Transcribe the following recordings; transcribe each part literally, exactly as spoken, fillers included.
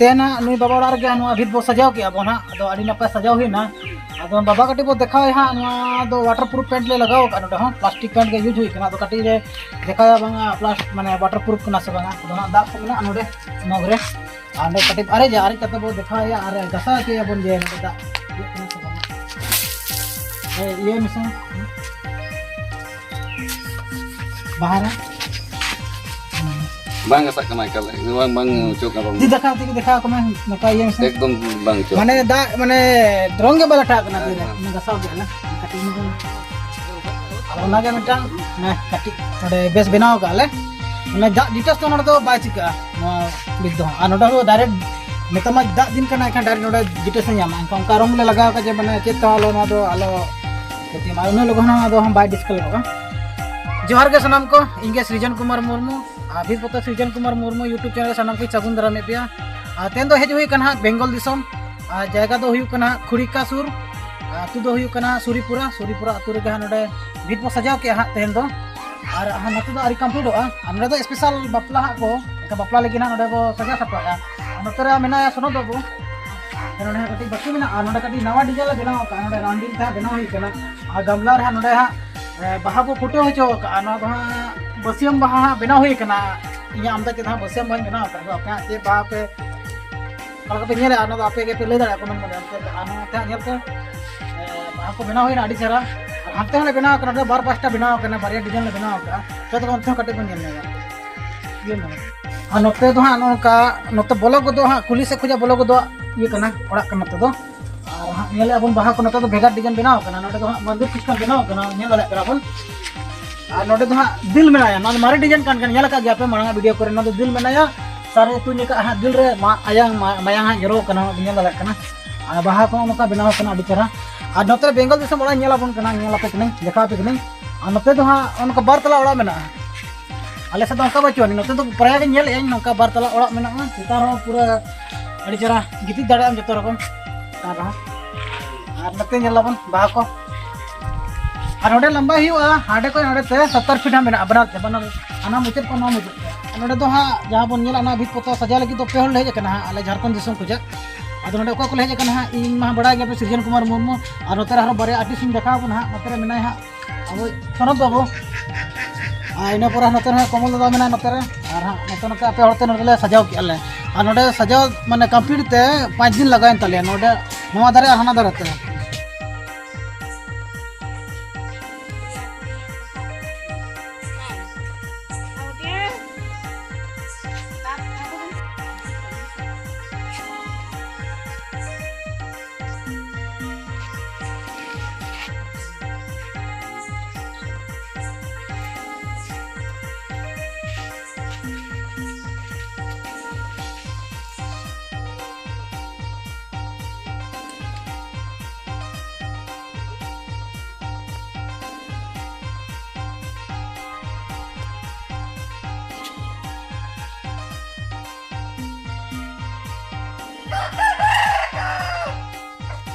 ᱛᱮᱱᱟᱜ ᱱᱩᱭ ᱵᱟᱵᱟ ᱚᱲᱟᱜ ᱨᱮᱜᱮ ᱱᱚᱣᱟ ᱵᱷᱤᱛ ᱵᱚ ᱥᱟᱡᱟᱣ ᱠᱮᱜᱼᱟ ᱵᱚᱱ ᱦᱟᱸᱜ᱾ ᱟᱫᱚ ᱟᱹᱰᱤ ᱱᱟᱯᱟᱭ ᱥᱟᱡᱟᱣ ᱦᱩᱭᱱᱟ᱾ ᱟᱫᱚ ᱵᱟᱵᱟ ᱠᱟᱹᱴᱤᱡ ᱵᱚ ᱫᱮᱠᱷᱟᱣᱟᱭᱟ ᱦᱟᱸᱜ᱾ ᱱᱚᱣᱟ ᱫᱚ ᱣᱟᱴᱟᱨ ᱯᱨᱩᱯᱷ ᱯᱮᱱᱴ ᱞᱮ ᱞᱟᱜᱟᱣ ᱟᱠᱟᱫᱼᱟ, ᱱᱚᱰᱮ ᱦᱚᱸ ᱯᱞᱟᱥᱴᱤᱠ ᱯᱮᱱᱴ ᱜᱮ ᱤᱭᱩᱡᱽ ᱦᱩᱭ ᱠᱟᱱᱟ᱾ ᱟᱫᱚ ᱠᱟᱹᱴᱤᱡ ᱞᱮ ᱫᱮᱠᱷᱟᱣᱟ ᱵᱟᱝᱟ ᱯᱞᱟᱥᱴ ᱢᱟᱱᱮ ᱣᱟᱴᱟᱨ ᱯᱨᱩᱯᱷ ᱠᱟᱱᱟ ᱥᱮ ᱵᱟᱝᱟ᱾ ᱟᱫᱚ ᱦᱟᱸᱜ ᱫᱟᱜ ᱠᱚ ᱢᱮᱱᱟᱜᱼᱟ ᱱᱚᱰᱮ ᱢᱚᱜᱽ ᱨᱮ᱾ ᱟᱨ ᱚᱸᱰᱮ ᱠᱟᱹᱴᱤᱡ ᱟᱨᱮᱡᱟ, ᱟᱨᱮᱡ ᱠᱟᱛᱮ ᱵᱚ ᱫᱮᱠᱷᱟᱣᱟᱭᱟ ᱟᱨ ᱜᱷᱟᱥᱟᱣ ᱦᱚᱪᱚᱭᱟᱵᱚᱱ ᱡᱮ ᱱᱚᱰᱮ ᱫᱟᱜ ᱤᱭᱟᱹᱜ ᱠᱟᱱᱟ ᱥᱮ ᱵᱟᱝᱟ᱾ ᱦᱮᱸ, ᱤᱭᱟᱹ ᱢᱮᱥᱮ᱾ ᱵᱟᱦᱟ ᱨᱮ᱾ ᱵᱟᱝ ᱜᱷᱟᱥᱟᱜ ᱠᱟᱱᱟ ᱮᱠᱟᱞ, ᱵᱟᱝ ᱵᱟᱝ ᱚᱪᱚᱜ ᱠᱟᱱᱟ ᱨᱚᱝ᱾ ᱛᱤ ᱫᱮᱠᱷᱟᱣ, ᱛᱤ ᱫᱮᱠᱷᱟᱣ ᱠᱚᱢᱮ, ᱱᱚᱝᱠᱟ ᱤᱭᱟᱹ ᱢᱮᱥᱮ᱾ ᱮᱠᱫᱚᱢ ᱵᱟᱝ ᱚᱪᱚᱜ᱾ ᱢᱟᱱᱮ ᱫᱟᱜ ᱢᱟᱱᱮ ᱨᱚᱝ ᱜᱮ ᱵᱟᱭ ᱞᱟᱴᱷᱟᱜ ᱠᱟᱱᱟ ᱛᱤᱨᱮ᱾ ᱦᱮᱸ᱾ ᱚᱱᱟ ᱜᱷᱟᱥᱟᱣ ᱜᱮ ᱟᱞᱮ ᱠᱟᱹᱴᱤᱡ ᱧᱚᱜ᱾ ᱟᱨ ᱚᱱᱟᱜᱮ ᱢᱤᱫᱴᱟᱝ ᱢᱟᱱᱮ ᱠᱟᱹᱴᱤᱡ ᱱᱚᱰᱮ ᱵᱮᱥ ᱵᱮᱱᱟᱣ ᱠᱟᱜᱼᱟ ᱞᱮ᱾ ᱢᱟᱱᱮ ᱫᱟᱜ ᱰᱤᱴᱮᱞᱥ ᱫᱚ ᱱᱚᱰᱮ ᱫᱚ ᱵᱟᱭ ᱪᱤᱠᱟᱹᱜᱼᱟ ᱱᱚᱣᱟ ᱵᱤᱫ ᱫᱚ᱾ ᱟᱨ ᱱᱚᱰᱮ ᱦᱚᱸ ᱰᱟᱭᱨᱮᱠᱴ ᱱᱤᱛᱚᱜ ᱢᱟ ᱫᱟᱜ ᱫᱤᱱ ᱠᱟᱱᱟ, ᱮᱱᱠᱷᱟᱱ ᱰᱟᱭᱨᱮᱠᱴ ᱱᱚᱰᱮ ᱰᱤᱴᱮᱞᱥ ᱮ ᱧᱟᱢᱟ᱾ ᱮᱱᱠᱷᱟᱱ ᱚᱱᱠᱟ ᱨᱚᱝ ᱞᱮ ᱞᱟᱜᱟᱣ ᱠᱟᱜᱼᱟ ᱡᱮ ᱢᱟᱱᱮ ᱪᱮᱫ ᱛᱮᱦᱚᱸ ᱟᱞᱚ ᱱᱚᱣᱟ ᱫᱚ ᱟᱞᱚ ᱠᱷᱚᱛᱤ ᱢᱟ᱾ ᱩᱱᱟᱹᱜ ᱞᱚᱜᱚᱱ ᱦᱚᱸ ᱟᱫᱚ ᱦᱚᱸ ᱵᱟᱭ ᱰᱤᱥᱠᱟᱞᱟᱨᱚᱜᱼᱟ᱾ ᱡᱚᱦᱟᱨ ᱜᱮ ᱥᱟᱱᱟᱢ ᱠᱚ, ᱤᱧ ᱜᱮ ᱥᱨᱤᱡᱚᱱ ᱠᱩᱢᱟᱨ ᱢᱩᱨᱢᱩ᱾ ᱟᱨ ᱵᱷᱤᱛ ᱯᱚᱛᱟᱣ ᱥᱨᱤᱡᱚᱱ ᱠᱩᱢᱟᱨ ᱢᱩᱨᱢᱩ YouTube ᱪᱮᱱᱮᱞ ᱨᱮ ᱥᱟᱱᱟᱢ ᱠᱚᱧ ᱥᱟᱹᱜᱩᱱ ᱫᱟᱨᱟᱢᱮᱫ ᱯᱮᱭᱟ᱾ ᱟᱨ ᱛᱮᱦᱮᱧ ᱫᱚ ᱦᱮᱡ ᱦᱩᱭ ᱟᱠᱟᱱᱟ ᱦᱟᱸᱜ ᱵᱮᱝᱜᱚᱞ ᱫᱤᱥᱚᱢ᱾ ᱟᱨ ᱡᱟᱭᱜᱟ ᱫᱚ ᱦᱩᱭᱩᱜ ᱠᱟᱱᱟ ᱦᱟᱸᱜ ᱠᱷᱩᱲᱤᱠᱟ ᱥᱩᱨ᱾ ᱟᱨ ᱟᱹᱛᱩ ᱫᱚ ᱦᱩᱭᱩᱜ ᱠᱟᱱᱟ ᱥᱩᱨᱤᱯᱩᱨᱟ᱾ ᱥᱩᱨᱤᱯᱩᱨᱟ ᱟᱹᱛᱩ ᱨᱮᱜᱮ ᱦᱟᱸᱜ ᱱᱚᱰᱮ ᱵᱷᱤᱛ ᱵᱚ ᱥᱟᱡᱟᱣ ᱠᱮᱜᱼᱟ ᱦᱟᱸᱜ ᱛᱮᱦᱮᱧ ᱫᱚ᱾ ᱟᱨ ᱦᱟᱸᱜ ᱱᱚᱛᱮ ᱫᱚ ᱟᱹᱣᱨᱤ ᱠᱚᱢᱯᱞᱤᱴᱚᱜᱼᱟ᱾ ᱟᱨ ᱱᱚᱰᱮ ᱫᱚ ᱥᱯᱮᱥᱟᱞ ᱵᱟᱯᱞᱟ ᱦᱟᱸᱜ ᱠᱚ, ᱮᱱᱠᱷᱟᱱ ᱵᱟᱯᱞᱟ ᱞᱟᱹᱜᱤᱫ ᱦᱟᱸᱜ ᱱᱚᱰᱮ ᱵᱚ ᱥᱟᱡᱟᱣ ᱥᱟᱯᱲᱟᱜᱼᱟ᱾ ᱟᱨ ᱱᱚᱛᱮ ᱨᱮ ᱢᱮᱱᱟᱭᱟ ᱥᱚᱱᱚᱛ ᱵᱟᱹᱵᱩ᱾ ᱱᱚᱰᱮ ᱦᱟᱸᱜ ᱠᱟᱹᱴᱤᱡ ᱵᱟᱹᱠᱤ ᱢᱮᱱᱟᱜᱼᱟ᱾ ᱱᱚᱰᱮ ᱠᱟᱹᱴᱤᱡ ᱱᱟᱣᱟ ᱰᱤᱡᱟᱭᱤᱱ ᱞᱮ ᱵᱮᱱᱟᱣ ᱟᱠᱟᱫᱼᱟ, ᱱᱚᱰᱮ ᱨᱟᱣᱩᱱᱰᱤᱝ ᱛᱮ ᱦᱟᱸᱜ ᱵᱮᱱᱟᱣ ᱦᱩᱭ ᱠᱟᱱᱟ᱾ ᱟᱨ ᱜᱟᱢᱞᱟ ᱨᱮ ᱦᱟᱸᱜ ᱱᱚᱰᱮ ᱦᱟᱸᱜ ᱮ, ᱵᱟᱦᱟ ᱵᱚ ᱯᱷᱩᱴᱟᱹᱣ ᱦᱚᱪᱚ ᱟᱠᱟᱫᱼᱟ᱾ ᱱᱚᱣᱟ ᱫᱚ ᱦᱟᱸᱜ ᱵᱟᱹᱥᱭᱟᱹᱢ ᱵᱟᱦᱟ ᱦᱟᱸᱜ ᱵᱮᱱᱟᱣ ᱦᱩᱭ ᱠᱟᱱᱟ᱾ ᱤᱧᱟᱹᱜ ᱟᱢᱫᱟ ᱪᱮᱫ ᱦᱟᱸᱜ ᱵᱟᱹᱥᱭᱟᱹᱢ ᱵᱟᱦᱟᱧ ᱵᱮᱱᱟᱣ ᱟᱠᱟᱫ᱾ ᱟᱫᱚ ᱟᱯᱮ ᱦᱟᱸᱜ ᱪᱮᱫ ᱵᱟᱦᱟ ᱯᱮ, ᱚᱠᱟ ᱞᱮᱠᱟ ᱯᱮ ᱧᱮᱞᱟ, ᱚᱱᱟ ᱫᱚ ᱟᱯᱮ ᱜᱮᱯᱮ ᱞᱟᱹᱭ ᱫᱟᱲᱮᱭᱟᱜᱼᱟ ᱠᱚᱢᱮᱱᱴ ᱠᱚᱨᱮ᱾ ᱟᱨ ᱱᱚᱛᱮ ᱦᱟᱸᱜ ᱧᱮᱞ ᱯᱮ, ᱮ, ᱵᱟᱦᱟ ᱠᱚ ᱵᱮᱱᱟᱣ ᱦᱩᱭᱱᱟ ᱟᱹᱰᱤ ᱪᱮᱦᱨᱟ᱾ ᱟᱨ ᱦᱟᱱᱛᱮ ᱦᱚᱸᱞᱮ ᱵᱮᱱᱟᱣ ᱠᱟᱱᱟ, ᱱᱚᱰᱮ ᱵᱟᱨ ᱯᱟᱸᱪᱴᱟ ᱵᱮᱱᱟᱣ ᱠᱟᱱᱟ, ᱵᱟᱨᱭᱟ ᱰᱤᱡᱟᱭᱤᱱ ᱞᱮ ᱵᱮᱱᱟᱣ ᱠᱟᱜᱼᱟ᱾ ᱟᱯᱮ ᱫᱚ ᱚᱱᱛᱮ ᱦᱚᱸ ᱠᱟᱹᱴᱤᱡ ᱵᱚᱱ ᱧᱮᱞ ᱧᱚᱜᱟ᱾ ᱤᱭᱟᱹ ᱢᱮ᱾ ᱟᱨ ᱱᱚᱛᱮ ᱫᱚ ᱦᱟᱸᱜ ᱱᱚᱜᱼᱚ ᱱᱚᱝᱠᱟ, ᱱᱚᱛᱮ ᱵᱚᱞᱚ ᱜᱚᱫᱚᱜ ᱦᱟᱸᱜ, ᱠᱩᱞᱦᱤ ᱥᱮᱫ ᱠᱷᱚᱱᱟᱜ ᱵᱚᱞᱚ ᱜᱚᱫᱚᱜ ᱤᱭᱟᱹ ᱠᱟᱱᱟ, ᱚᱲᱟᱜ ᱠᱟᱱᱟ ᱱᱚᱛᱮ ᱫᱚ᱾ ᱟᱨ ᱦᱟᱸᱜ ᱧᱮᱞᱮᱫᱼᱟ ᱵᱚᱱ ᱵᱟᱦᱟ ᱠᱚ ᱱᱚᱛᱮ ᱫᱚ ᱵᱷᱮᱜᱟᱨ ᱰᱤᱡᱟᱭᱤᱱ ᱵᱮᱱᱟᱣ ᱠᱟᱱᱟ᱾ ᱱᱚᱰᱮ ᱫᱚ ᱦᱟᱸᱜ ᱢᱚᱱᱫᱤᱨ ᱥᱤᱥᱴᱮᱢ ᱵᱮᱱᱟᱣ ᱠᱟᱱᱟ, ᱧᱮᱞ ᱫᱟᱲᱮᱭᱟᱜ ᱠᱟᱱᱟ ᱵᱚᱱ᱾ ᱟᱨ ᱱᱚᱰᱮ ᱫᱚ ᱦᱟᱸᱜ ᱫᱤᱞ ᱢᱮᱱᱟᱭᱟ, ᱱᱚᱣᱟ ᱫᱚ ᱢᱟᱨᱮ ᱰᱤᱡᱟᱭᱤᱱ ᱠᱟᱱ ᱠᱟᱱᱟ, ᱧᱮᱞ ᱟᱠᱟᱫ ᱜᱮᱭᱟ ᱯᱮ ᱢᱟᱲᱟᱝ ᱟᱜ ᱵᱷᱤᱰᱤᱭᱳ ᱠᱚᱨᱮ᱾ ᱱᱚᱣᱟ ᱫᱚ ᱫᱤᱞ ᱢᱮᱱᱟᱭᱟ, ᱥᱟᱨᱮ ᱛᱩᱧ ᱟᱠᱟᱫ ᱦᱟᱸᱜ ᱫᱤᱞ ᱨᱮ ᱢᱟ-, ᱟᱭᱟᱝ ᱢᱟ-, ᱢᱟᱭᱟᱝ ᱦᱟᱸᱜ ᱡᱚᱨᱚ ᱠᱟᱱᱟ, ᱧᱮᱞ ᱫᱟᱲᱮᱭᱟᱜ ᱠᱟᱱᱟ᱾ ᱟᱨ ᱵᱟᱦᱟ ᱠᱚ ᱱᱚᱝᱠᱟ ᱵᱮᱱᱟᱣ ᱠᱟᱱᱟ ᱟᱹᱰᱤ ᱪᱮᱦᱨᱟ᱾ ᱟᱨ ᱱᱚᱛᱮ ᱨᱮ ᱵᱮᱝᱜᱚᱞ ᱫᱤᱥᱚᱢ ᱚᱲᱟᱜ ᱤᱧ ᱧᱮᱞ ᱟᱵᱚᱱ ᱠᱟᱱᱟ, ᱧᱮᱞ ᱟᱯᱮ ᱠᱟᱹᱱᱟᱹᱧ, ᱫᱮᱠᱷᱟᱣ ᱟᱯᱮ ᱠᱟᱹᱱᱟᱹᱧ᱾ ᱟᱨ ᱱᱚᱛᱮ ᱫᱚ ᱦᱟᱸᱜ ᱱᱚᱝᱠᱟ ᱵᱟᱨ ᱛᱟᱞᱟ ᱚᱲᱟᱜ ᱢᱮᱱᱟᱜᱼᱟ᱾ ᱟᱞᱮ ᱥᱮᱫ ᱫᱚ ᱚᱱᱠᱟ ᱵᱟᱹᱪᱩᱜ ᱟᱹᱱᱤᱡ, ᱱᱚᱛᱮ ᱫᱚ ᱯᱨᱟᱭ ᱜᱮ ᱧᱮᱞᱮᱫ ᱟᱹᱧ ᱱᱚᱝᱠᱟ ᱵᱟᱨ ᱛᱟᱞᱟ ᱚᱲᱟᱜ ᱢᱮᱱᱟᱜᱼᱟ᱾ ᱪᱮᱛᱟᱱ ᱨᱮᱦᱚᱸ ᱯᱩᱨᱟᱹ ᱟᱹᱰᱤ ᱪᱮᱦᱨᱟ ᱜᱤᱛᱤᱡ ᱫᱟᱲᱮᱭᱟᱜ ᱟᱢ ᱡᱚᱛᱚ ᱨᱚᱠᱚᱢ ᱪᱮᱛᱟᱱ ᱨᱮᱦᱚᱸ᱾ ᱟᱨ ᱱᱚᱛᱮ ᱧᱮᱞ ᱟᱵᱚᱱ ᱵᱟᱦᱟ ᱠᱚ᱾ ᱟᱨ ᱱᱚᱰᱮ ᱞᱟᱢᱵᱟᱭ ᱦᱩᱭᱩᱜᱼᱟ, ᱦᱟᱸᱰᱮ ᱠᱷᱚᱱ ᱦᱟᱸᱰᱮ ᱛᱮ ᱥᱚᱛᱛᱚᱨ ᱯᱷᱤᱴ ᱦᱟᱸᱜ ᱢᱮᱱᱟᱜᱼᱟ, ᱵᱟᱱᱟᱨ ᱛᱮ, ᱵᱟᱱᱟᱨ, ᱦᱟᱱᱟ ᱢᱩᱪᱟᱹᱫ ᱠᱷᱚᱱ ᱱᱚᱣᱟ ᱢᱩᱪᱟᱹᱫ ᱛᱮ᱾ ᱟᱨ ᱱᱚᱰᱮ ᱫᱚ ᱦᱟᱸᱜ ᱡᱟᱦᱟᱸ ᱵᱚᱱ ᱧᱮᱞᱟ, ᱚᱱᱟ ᱵᱷᱤᱛ ᱯᱚᱛᱟᱣ ᱥᱟᱡᱟᱣ ᱞᱟᱹᱜᱤᱫ ᱫᱚ ᱯᱮ ᱦᱚᱲ ᱞᱮ ᱦᱮᱡ ᱟᱠᱟᱱᱟ ᱦᱟᱸᱜ, ᱟᱞᱮ ᱡᱷᱟᱲᱠᱷᱚᱸᱰ ᱫᱤᱥᱚᱢ ᱠᱷᱚᱱᱟᱜ᱾ ᱟᱫᱚ ᱱᱚᱰᱮ ᱚᱠᱚᱭ ᱠᱚᱞᱮ ᱦᱮᱡ ᱟᱠᱟᱱᱟ ᱦᱟᱸᱜ, ᱤᱧ ᱢᱟ ᱵᱟᱲᱟᱭ ᱜᱮᱭᱟ ᱯᱮ, ᱥᱤᱨᱡᱚᱱ ᱠᱩᱢᱟᱨ ᱢᱩᱨᱢᱩ, ᱟᱨ ᱱᱚᱛᱮ ᱨᱮ ᱟᱨᱦᱚᱸ ᱵᱟᱨᱭᱟ ᱟᱨᱴᱤᱥᱴ ᱤᱧ ᱫᱮᱠᱷᱟᱣ ᱟᱵᱚᱱᱟ ᱦᱟᱸᱜ, ᱱᱚᱛᱮ ᱨᱮ ᱢᱮᱱᱟᱭᱟ ᱦᱟᱸᱜ ᱟᱵᱚ ᱥᱚᱱᱚᱛ ᱵᱟᱹᱵᱩ, ᱟᱨ ᱤᱱᱟᱹ ᱯᱚᱨᱮ ᱱᱚᱛᱮ ᱨᱮ ᱦᱟᱸᱜ ᱠᱚᱢᱚᱞ ᱫᱟᱫᱟ ᱢᱮᱱᱟᱭᱟ ᱱᱚᱛᱮ ᱨᱮ, ᱟᱨ ᱦᱟᱸᱜ ᱱᱚᱛᱮ ᱱᱚᱛᱮ ᱟᱯᱮ ᱦᱚᱲ ᱛᱮ ᱱᱚᱰᱮ ᱞᱮ ᱥᱟᱡᱟᱣ ᱠᱮᱜᱼᱟ ᱞᱮ᱾ ᱟᱨ ᱱᱚᱰᱮ ᱥᱟᱡᱟᱣ ᱢᱟᱱᱮ ᱠᱚᱢᱯᱞᱤᱴ ᱛᱮ ᱯᱟᱸᱪ ᱫᱤᱱ ᱞᱟᱜᱟᱣᱮᱱ ᱛᱟᱞᱮᱭᱟ, ᱱᱚᱰᱮ ᱱᱚᱣᱟ ᱫᱷᱟᱨᱮ ᱟᱨ ᱦᱟᱱᱟ ᱫᱷᱟᱨᱮ ᱛᱮ᱾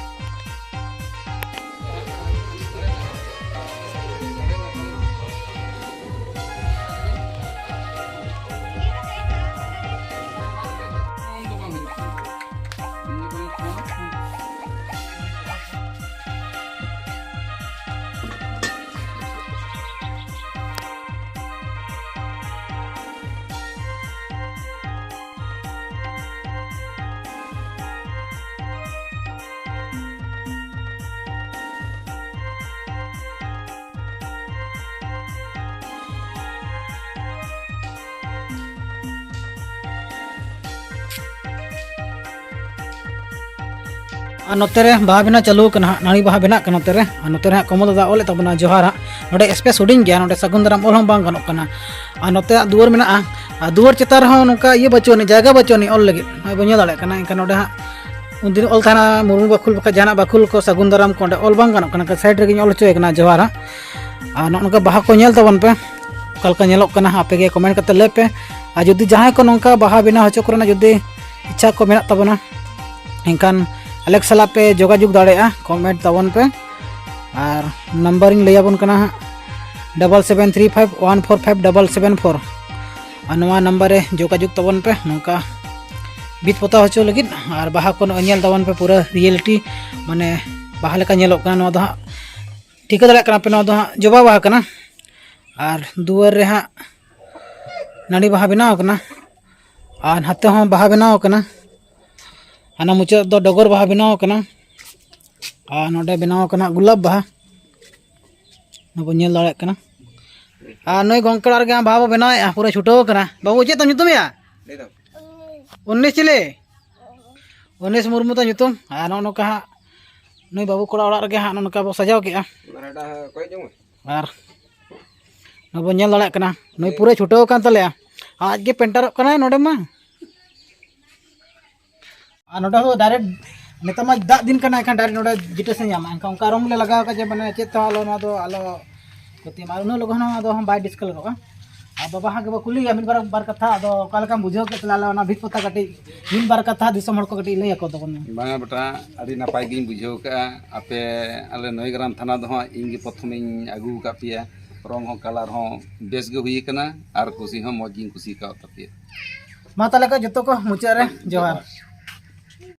ᱟᱨ ᱱᱚᱛᱮ ᱨᱮ ᱵᱟᱦᱟ ᱵᱮᱱᱟᱣ ᱪᱟᱹᱞᱩ ᱟᱠᱟᱱᱟ ᱦᱟᱸᱜ, ᱱᱟᱹᱲᱤ ᱵᱟᱦᱟ ᱵᱮᱱᱟᱜ ᱠᱟᱱᱟ ᱱᱚᱛᱮ ᱨᱮ᱾ ᱟᱨ ᱱᱚᱛᱮ ᱨᱮ ᱦᱟᱸᱜ ᱠᱚᱢᱚᱞ ᱫᱟᱫᱟ ᱚᱞᱮᱫ ᱛᱟᱵᱚᱱᱟ ᱡᱚᱦᱟᱨ ᱦᱟᱸᱜ᱾ ᱱᱚᱰᱮ ᱥᱯᱮᱥ ᱦᱩᱰᱤᱧ ᱜᱮᱭᱟ, ᱱᱚᱰᱮ ᱥᱟᱹᱜᱩᱱ ᱫᱟᱨᱟᱢ ᱚᱞ ᱦᱚᱸ ᱵᱟᱝ ᱜᱟᱱᱚᱜ ᱠᱟᱱᱟ᱾ ᱟᱨ ᱱᱚᱛᱮ ᱦᱟᱸᱜ ᱫᱩᱣᱟᱹᱨ ᱢᱮᱱᱟᱜᱼᱟ, ᱟᱨ ᱫᱩᱣᱟᱹᱨ ᱪᱮᱛᱟᱱ ᱨᱮᱦᱚᱸ ᱱᱚᱝᱠᱟ ᱤᱭᱟᱹ ᱵᱟᱹᱪᱩᱜ ᱟᱹᱱᱤᱡ, ᱡᱟᱭᱜᱟ ᱵᱟᱹᱪᱩᱜ ᱟᱹᱱᱤᱡ ᱚᱞ ᱞᱟᱹᱜᱤᱫ᱾ ᱱᱚᱜᱼᱚᱭ ᱵᱚᱱ ᱧᱮᱞ ᱫᱟᱲᱮᱭᱟᱜ ᱠᱟᱱᱟ᱾ ᱮᱱᱠᱷᱟᱱ ᱱᱚᱰᱮ ᱦᱟᱸᱜ ᱩᱱᱫᱤᱱ ᱚᱞ ᱛᱟᱦᱮᱱᱟ ᱢᱩᱨᱢᱩ ᱵᱟᱠᱷᱩᱞ ᱵᱟᱠᱷᱟᱡ ᱡᱟᱦᱟᱱᱟᱜ ᱵᱟᱠᱷᱩᱞ ᱠᱚ, ᱥᱟᱹᱜᱩᱱ ᱫᱟᱨᱟᱢ ᱠᱚ ᱚᱸᱰᱮ ᱚᱞ ᱵᱟᱝ ᱜᱟᱱᱚᱜ ᱠᱟᱱᱟ᱾ ᱥᱟᱭᱤᱰ ᱨᱮᱜᱮᱧ ᱚᱞ ᱦᱚᱪᱚᱭ ᱠᱟᱱᱟ ᱡᱚᱦᱟᱨ ᱦᱟᱸᱜ᱾ ᱟᱨ ᱱᱚᱜᱼᱚ ᱱᱚᱝᱠᱟ ᱵᱟᱦᱟ ᱠᱚ ᱧᱮᱞ ᱛᱟᱵᱚᱱ ᱯᱮ, ᱚᱠᱟ ᱞᱮᱠᱟ ᱧᱮᱞᱚᱜ ᱠᱟᱱᱟ ᱦᱟᱸᱜ, ᱟᱯᱮ ᱜᱮ ᱠᱚᱢᱮᱱᱴ ᱠᱟᱛᱮ ᱞᱟᱹᱭ ᱯᱮ᱾ ᱟᱨ ᱡᱩᱫᱤ ᱡᱟᱦᱟᱸᱭ ᱠᱚ ᱱᱚᱝᱠᱟ ᱵᱟᱦᱟ ᱵᱮᱱᱟᱣ ᱦᱚᱪᱚ ᱠᱚᱨᱮᱱᱟᱜ ᱡᱩᱫᱤ ᱤᱪᱪᱷᱟ ᱠᱚ ᱢᱮᱱᱟᱜ ᱛᱟᱵᱚᱱᱟ, ᱮᱱᱠᱷᱟᱱ ᱟᱞᱮ ᱥᱟᱞᱟᱜ ᱯᱮ ᱡᱳᱜᱟᱡᱳᱜᱽ ᱫᱟᱲᱮᱭᱟᱜᱼᱟ, ᱠᱚᱢᱮᱱᱴ ᱛᱟᱵᱚᱱ ᱯᱮ᱾ ᱟᱨ ᱱᱟᱢᱵᱟᱨ ᱤᱧ ᱞᱟᱹᱭᱟᱵᱚᱱ ᱠᱟᱱᱟ ᱦᱟᱸᱜ, double seven three five one four five double seven four. ᱟᱨ ᱱᱚᱣᱟ ᱱᱟᱢᱵᱟᱨ ᱨᱮ ᱡᱳᱜᱟᱡᱳᱜᱽ ᱛᱟᱵᱚᱱ ᱯᱮ ᱱᱚᱝᱠᱟ ᱵᱷᱤᱛ ᱯᱚᱛᱟᱣ ᱦᱚᱪᱚ ᱞᱟᱹᱜᱤᱫ᱾ ᱟᱨ ᱵᱟᱦᱟ ᱠᱚ ᱱᱚᱜᱼᱚᱭ ᱧᱮᱞ ᱛᱟᱵᱚᱱ ᱯᱮ, ᱯᱩᱨᱟᱹ ᱨᱤᱭᱮᱞᱤᱴᱤ ᱢᱟᱱᱮ ᱵᱟᱦᱟ ᱞᱮᱠᱟ ᱧᱮᱞᱚᱜ ᱠᱟᱱᱟ᱾ ᱱᱚᱣᱟ ᱫᱚ ᱦᱟᱸᱜ ᱴᱷᱤᱠᱟᱹ ᱫᱟᱲᱮᱭᱟᱜ ᱠᱟᱱᱟ ᱯᱮ, ᱱᱚᱣᱟ ᱫᱚ ᱦᱟᱸᱜ ᱡᱚᱵᱟ ᱵᱟᱦᱟ ᱠᱟᱱᱟ᱾ ᱟᱨ ᱫᱩᱣᱟᱹᱨ ᱨᱮ ᱦᱟᱸᱜ ᱱᱟᱹᱲᱤ ᱵᱟᱦᱟ ᱵᱮᱱᱟᱣ ᱠᱟᱱᱟ᱾ ᱟᱨ ᱱᱟᱛᱮ ᱦᱚᱸ ᱵᱟᱦᱟ ᱵᱮᱱᱟᱣ ᱠᱟᱱᱟ᱾ ᱦᱟᱱᱟ ᱢᱩᱪᱟᱹᱫ ᱫᱚ ᱰᱚᱜᱚᱨ ᱵᱟᱦᱟ ᱵᱮᱱᱟᱣ ᱠᱟᱱᱟ᱾ ᱟᱨ ᱱᱚᱰᱮ ᱵᱮᱱᱟᱣ ᱠᱟᱱᱟ ᱜᱩᱞᱟᱵ ᱵᱟᱦᱟ᱾ ᱱᱚᱣᱟ ᱵᱚᱱ ᱧᱮᱞ ᱫᱟᱲᱮᱭᱟᱜ ᱠᱟᱱᱟ᱾ ᱟᱨ ᱱᱩᱭ ᱜᱚᱝᱠᱮ ᱚᱲᱟᱜ ᱨᱮᱜᱮ ᱵᱟᱦᱟ ᱵᱚ ᱵᱮᱱᱟᱣᱮᱫᱼᱟ, ᱯᱩᱨᱟᱹ ᱪᱷᱩᱴᱟᱹᱣ ᱠᱟᱱᱟ᱾ ᱵᱟᱹᱵᱩ, ᱪᱮᱫ ᱛᱟᱢ ᱧᱩᱛᱩᱢ ᱭᱟ? ᱞᱟᱹᱭ ᱫᱟᱢ᱾ ᱩᱱᱤᱥ ᱪᱤᱞᱤ? ᱩᱱᱤᱥ ᱢᱩᱨᱢᱩ ᱛᱟᱭ ᱧᱩᱛᱩᱢ᱾ ᱟᱨ ᱱᱚᱜᱼᱚ ᱱᱚᱝᱠᱟ ᱦᱟᱸᱜ ᱱᱩᱭ ᱵᱟᱹᱵᱩ ᱠᱚᱲᱟ ᱚᱲᱟᱜ ᱨᱮᱜᱮ ᱦᱟᱸᱜ ᱱᱚᱜᱼᱚ ᱱᱚᱝᱠᱟ ᱵᱚ ᱥᱟᱡᱟᱣ ᱠᱮᱜᱼᱟ᱾ ᱟᱨ ᱱᱚᱣᱟ ᱵᱚᱱ ᱧᱮᱞ ᱫᱟᱲᱮᱭᱟᱜ ᱠᱟᱱᱟ, ᱱᱩᱭ ᱯᱩᱨᱟᱹ ᱪᱷᱩᱴᱟᱹᱣ ᱟᱠᱟᱱ ᱛᱟᱞᱮᱭᱟ᱾ ᱟᱡ ᱜᱮ ᱯᱮᱱᱴᱟᱨᱚᱜ ᱠᱟᱱᱟᱭ ᱱᱚᱰᱮ ᱢᱟ᱾ ᱟᱨ ᱱᱚᱰᱮ ᱦᱚᱸ ᱰᱟᱭᱨᱮᱠᱴ, ᱱᱮᱛᱟᱨ ᱢᱟ ᱫᱟᱜ ᱫᱤᱱ ᱠᱟᱱᱟ, ᱮᱱᱠᱷᱟᱱ ᱰᱟᱭᱨᱮᱠᱴ ᱱᱚᱰᱮ ᱡᱤᱴᱟᱹᱥ ᱮ ᱧᱟᱢᱟ᱾ ᱮᱱᱠᱷᱟᱱ ᱚᱱᱠᱟ ᱨᱚᱝ ᱞᱮ ᱞᱟᱜᱟᱣ ᱟᱠᱟᱫ ᱡᱮ ᱢᱟᱱᱮ ᱪᱮᱫ ᱛᱮᱦᱚᱸ ᱟᱞᱚ, ᱱᱚᱣᱟ ᱫᱚ ᱟᱞᱚ ᱠᱷᱚᱛᱤ ᱢᱟ᱾ ᱟᱨ ᱩᱱᱟᱹᱜ ᱞᱚᱜᱚᱱ ᱦᱚᱸ ᱟᱫᱚ ᱦᱚᱸ ᱵᱟᱭ ᱰᱤᱥᱠᱟᱞᱚᱜᱼᱟ᱾ ᱟᱨ ᱵᱟᱵᱟ ᱦᱟᱸᱜ ᱜᱮᱵᱚ ᱠᱩᱞᱤᱭᱮᱭᱟ ᱢᱤᱫ ᱵᱟᱨ, ᱵᱟᱨ ᱠᱟᱛᱷᱟ, ᱟᱫᱚ ᱚᱠᱟ ᱞᱮᱠᱟᱢ ᱵᱩᱡᱷᱟᱹᱣ ᱠᱮᱫ ᱛᱟᱞᱮ ᱟᱞᱮ ᱚᱱᱟ ᱵᱷᱤᱛ ᱯᱚᱛᱟᱣ ᱠᱟᱹᱴᱤᱡ ᱢᱤᱫ ᱵᱟᱨ ᱠᱟᱛᱷᱟ ᱫᱤᱥᱚᱢ ᱦᱚᱲ ᱠᱚ ᱠᱟᱹᱴᱤᱡ ᱞᱟᱹᱭ ᱟᱠᱚ ᱛᱟᱵᱚᱱ ᱢᱮ᱾ ᱵᱟᱝᱟ ᱵᱮᱴᱟ, ᱟᱹᱰᱤ ᱱᱟᱯᱟᱭ ᱜᱤᱧ ᱵᱩᱡᱷᱟᱹᱣ ᱠᱟᱜᱼᱟ᱾ ᱟᱯᱮ ᱟᱞᱮ ᱱᱚᱭᱜᱨᱟᱢ ᱛᱷᱟᱱᱟ ᱫᱚ ᱦᱟᱸᱜ ᱤᱧ ᱜᱮ ᱯᱨᱚᱛᱷᱚᱢᱤᱧ ᱟᱹᱜᱩ ᱟᱠᱟᱫ ᱯᱮᱭᱟ᱾ ᱨᱚᱝ ᱦᱚᱸ ᱠᱟᱞᱟᱨ ᱦᱚᱸ ᱵᱮᱥ ᱜᱮ ᱦᱩᱭ ᱟᱠᱟᱱᱟ ᱟᱨ ᱠᱩᱥᱤ ᱦᱚᱸ ᱢᱚᱡᱽ ᱜᱤᱧ ᱠᱩᱥᱤ ᱠᱟᱣ ᱛᱟᱯᱮᱭᱟ᱾ ᱢᱟ ᱛᱟᱦᱚᱞᱮ ᱠᱚ ᱡᱚᱛᱚ ᱠᱚ ᱢᱩᱪᱟᱹᱫ ᱨᱮ ᱡᱚᱦᱟᱨ᱾